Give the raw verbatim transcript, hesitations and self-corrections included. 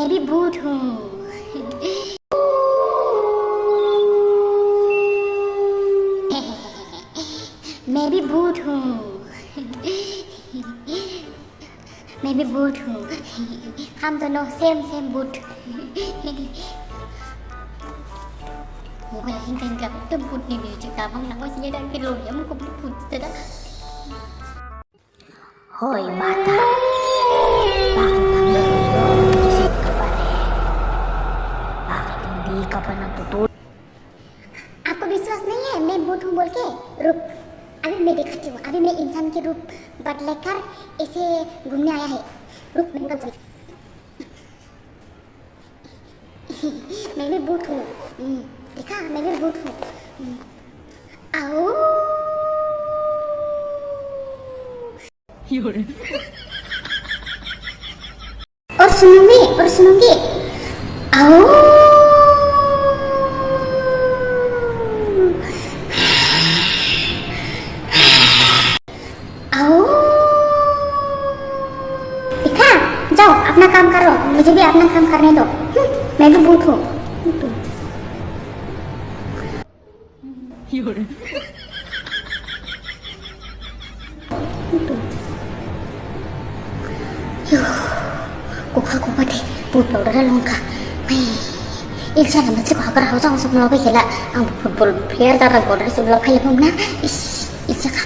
मैं भी भूत हूँ। मैं भी भूत हूँ। मैं भी भूत हूँ। हम दोनों same same भूत। Mobile hing hing ka, itu भूत ni music tabang nang, masih ada ke lo ya, mau ke भूत sudah. Hoi bata. Bang bang lo, jisik kapane. Bang tinggi kapana putul. आपको विश्वास नहीं है मैं भूत हूँ बोल के? रुक, अभी मैं दिखाती हूँ। अभी मैं इंसान के रूप बदलकर ऐसे घूमने आया है। रुक, मैं निकल चली। मैं भी भूत हूँ। हम्म, देखा, मैं भी भूत हूँ। हम्म। आओ। और सुनूंगी, और सुनूंगी। आओ। आओ। देखा, जाओ, अपना काम करो, मुझे भी अपना काम करने दो। हम्म, मैं भी भूत हूँ। Kokha kokha de, भूत powder longkha. Mai, ilsa nama si kokha kara hausa hausa mula bai khela. Ang football player dara powder si mula phai lamum na. Is, ilsa kha.